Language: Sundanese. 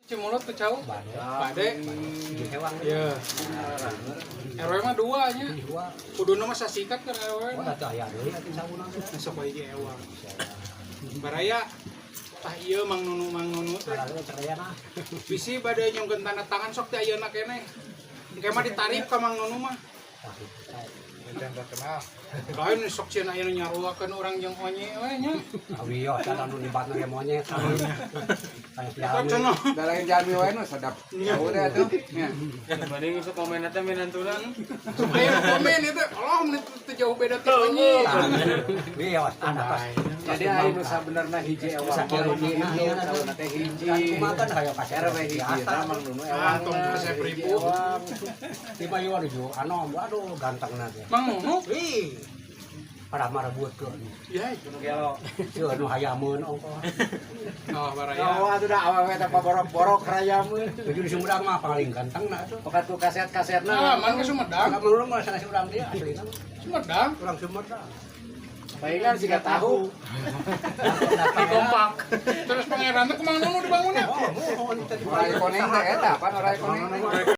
Cimulud ke cau. Bade. Bade. Di hewang. Ya. RW mah dua nya. Dua. Kuduna mah sasikat ke RW. Oh, atuh aya deui atuh sauna. Masuk wae ge ewang. Baraya tah ieu Mang Nunu, Mang Nunu teh. Salah cerayana. Bisi bade nyungkeun tanda tangan sok teh ayeuna keneh. Engke mah ditarif ka Mang Nunu mah. Tah itu teh. Dan terkenal. Lain sok sieun aya nu nyaruakeun urang jeung onye we nya. Awiyo asa anu nimbatna ge monyet. Kayak Eta jalmi. cenah. Da lain jalmi wae nu sadap. Ya udah tuh. Ya. Mending usah komen teh minantuna. Sok aya nu komen itu, Allah menit teu jauh beda ti onye. Wios anak. Jadi aya nu sabenerna hiji ewang. Sakieu rupina, ya. Sauna teh hiji. Kan kumaha kan hayo kasep RW hiji Mang Nunu Ah, ewang. tong resep ribu. Tiba ieu aduh anom, aduh ganteng na teh. Mang Nunu? Ih. Pada marebut ke. Ya, Gelo. Sieun nu hayameun ongkoh. oh baraya. Oh, atuh da awewe teh paborok-borok rayameun. Tujuh di Sumedang mah paling ganteng na tuh. Pokat ku kaset-kasetna. Ah, man ke Sumedang. Enggak menurut mah sanes urang dia aslina mah. Sumedang. Urang Sumedang. Palingan siga tahu. Kompak. Terus pangeran teh ku Mang Nunu dibangunna. Oh, mohon tadi. Orai koneng teh eta, pan orai koneng.